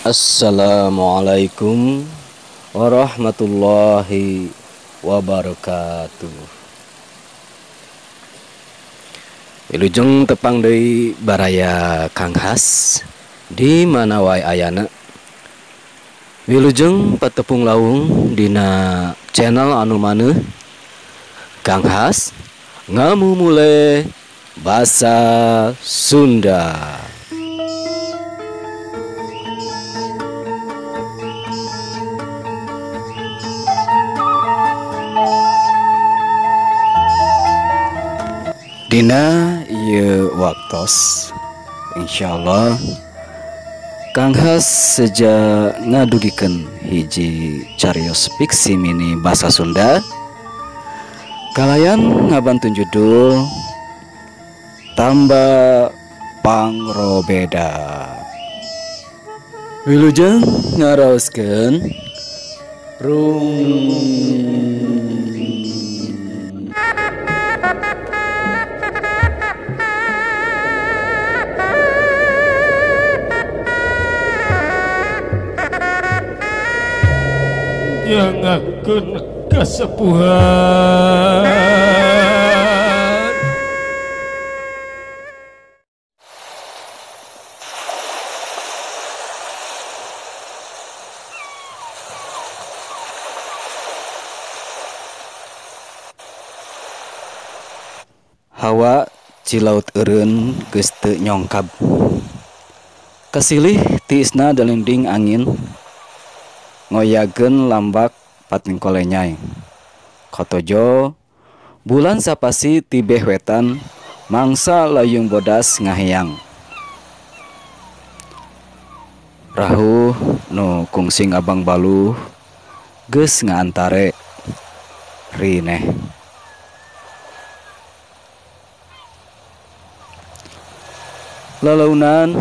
Assalamualaikum warahmatullahi wabarakatuh. Wilujeng tepang deui baraya Kang Has di mana wae ayana. Wilujeng patepung lawung dina channel anu maneuh Kang Has ngamumule basa Sunda. Dina ieu waktos insyaallah Kang Has seja ngadugikeun hiji carios fiksi mini basa Sunda kalayan ngabantun judul Tamba Pangrobeda. Wilujeng ngaraoskeun rung. Nyangakeun kasepuhan. Hawa Cilaut eureun geus teu nyongkab. Kasilih tiisna dalinding angin ngoyageun lambak patingko lenyai. Kotojo bulan sapasi tibeh wetan mangsa layung bodas ngaheyang. Rahuh nu kungsing abang baluh geus ngaantare rineh. Lalaunan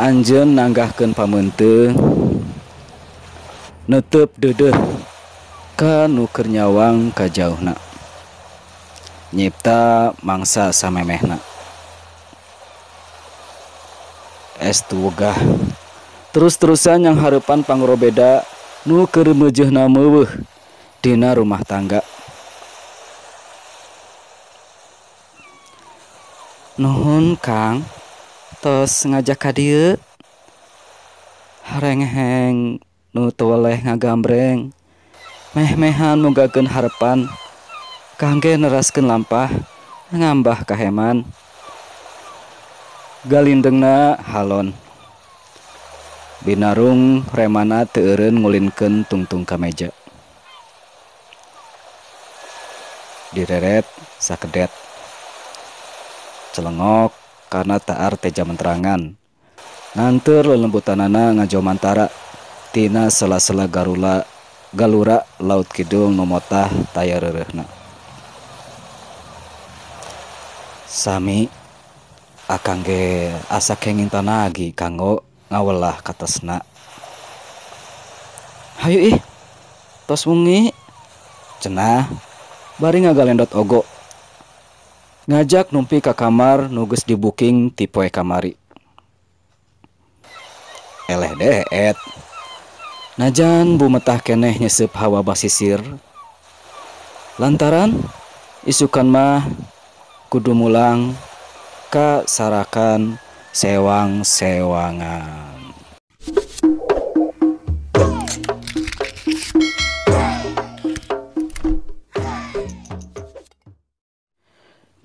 anjeun nanggahkeun pameunteung netep deudeuh ka nu keur nyawang ka jauhna, nyipta mangsa samemehna. Estu wegah terus-terusan yang hareupan pangrobeda nu keur meujeuhna meuweuh dina rumah tangga. Nuhun Kang tos ngajak ka dieu. Harengheng nu teu weleh ngagambreng, meh-mehan mugakeun harepan kangge neraskeun lampah ngambah kaheman. Galindengna halon binarung remana teu eureun ngulinkeun tungtung ka meja. Direret sakedet celengok karena taar teja menterangan nganteur lelembutanana ngajomantara tina sela-sela garula galura laut kidul nu motah taya reureuhna. Sami akang ge asa kenging tanagi kanggo ngawelah katesna. Hayu ih tos wengi cenah bari ngagalendot ogo ngajak numpi ka kamar nu geus dibuking ti poe kamari. Eleh deet najan bumetah keneh nyesep hawa basisir lantaran isukan mah kudu mulang ka sarakan sewang-sewangan.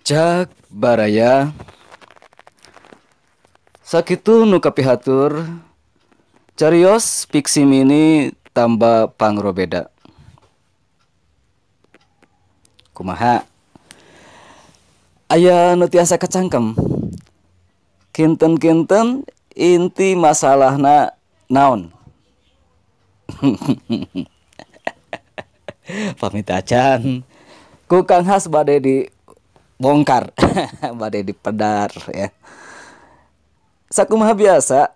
Cak baraya sakitu nu kapihatur carios fiksi mini Tamba Pangrobeda. Kumaha aya nu tiasa kacangkem? Kinten-kinten inti masalahna naon? Pamit acan ku Kang Has bade dibongkar, bade dipedar ya. Sakumaha biasa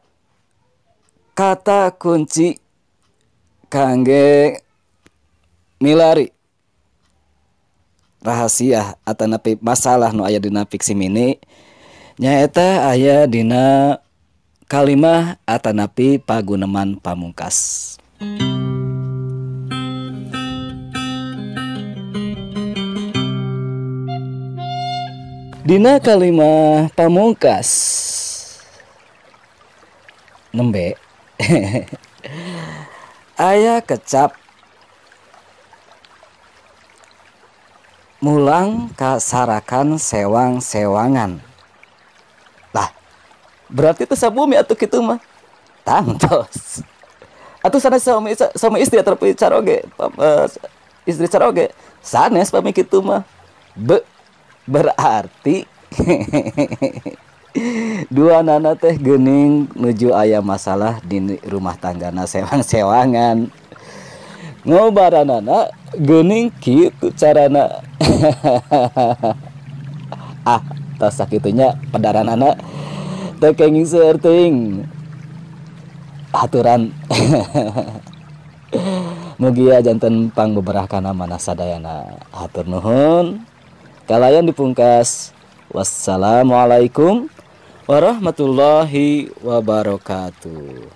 kata kunci kangge milari rahasia atanapi masalah nu aya dina fiksi mini nyaeta aya dina kalimah atanapi paguneman pamungkas. Dina kalimah pamungkas nembe aya kecap mulang kasarakan sewang-sewangan. Lah, berarti itu sabumi atuh kitu mah. Tangtos. Atuh sanes suami istri atau caroge, istri caroge, sanes pami kitu mah. Berarti dua nana teh geuning nuju aya masalah di rumah tanggana sewang-sewangan. Ngobaranana geuning kitu carana. Ah, tos sakitunya pedaranana teu kenging seueur teuing aturan. Mugia janten pangbeberah kana manah sadayana. Hatur nuhun. Kalayan dipungkas. Wassalamualaikum warahmatullahi wabarakatuh.